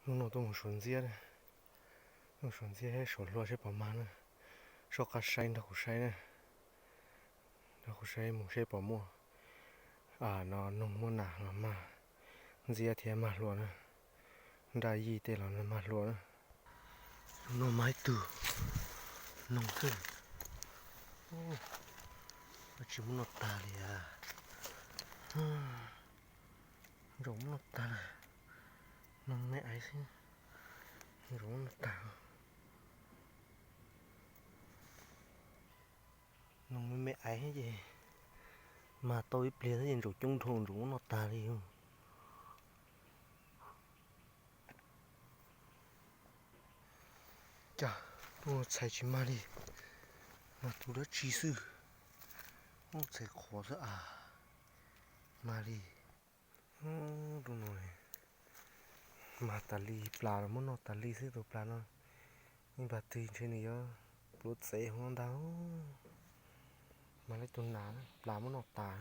Hnub no tuaj mus suav ntxiab, tuaj mus suav ntxiab saum hlua seb puas mag na. Soj qab saib nrog kuv saib na, nrog kuv saib mus seb puas muaj. No noog muab nas los mag ntxiab thiab mag hlua na. Nraj yij tej los mag hlua na. No mag ib tug noog xwb. Tsis muab noj tag li a. Ntsaum muab noj tag lawm. Noog me aiv xwb, ntsaum muab noj tag. Noog me me aiv ces mag tau ib pliag xwb ces ntsaum coob dhau ntsaum muab noj tag li. Cas tuaj txhais tsis mag li, mag tus dab tsi xwb. Ub, txhais qhuav xwb a, mag li. Ub, tus no mag tas li, plas los muab noj tas li xwb tus plas no. Ib npag twg ntshe nws yuav pluav txev hauv no ntag. Mag li tus nas plas muab noj tas.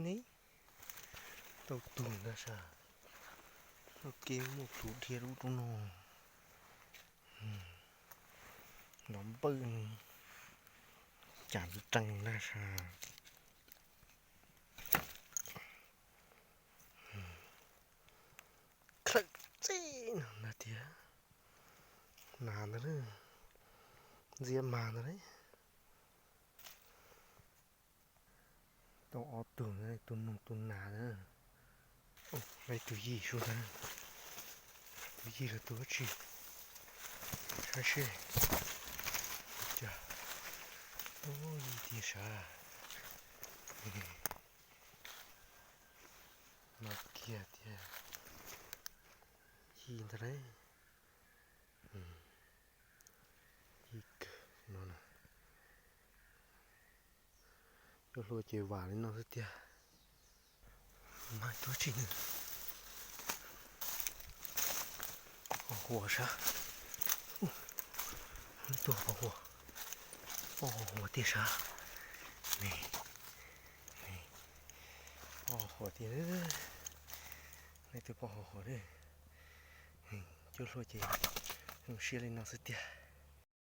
Neb, tau tug ntag sas. Ua ke muaj plhuav dhia lub roob no. Nov npawj, cas ntxwv rees ntag sas. Khaws txij no ntag tiag. Nas ntag, ntxiab mag ntag. Tau ob tug, tus noog tus nas na. Tus yij sub ntag, tus yij los tus dab tsi, saib seb. Cas, yij tiag sav. No kiag tiag, yij ntag lauj. Yij kawg no na. Cua hlua ces vam li no xwb tiag. Mag cuab tsi nws. Qhov huam sab. Tuaj qhov huam, pob qhov huam tiag sab. Ne, ne, pob qhov huam tiag. Nej tus pob qhov huam ne. Cua hlua ces zoo siab li no xwb tiag.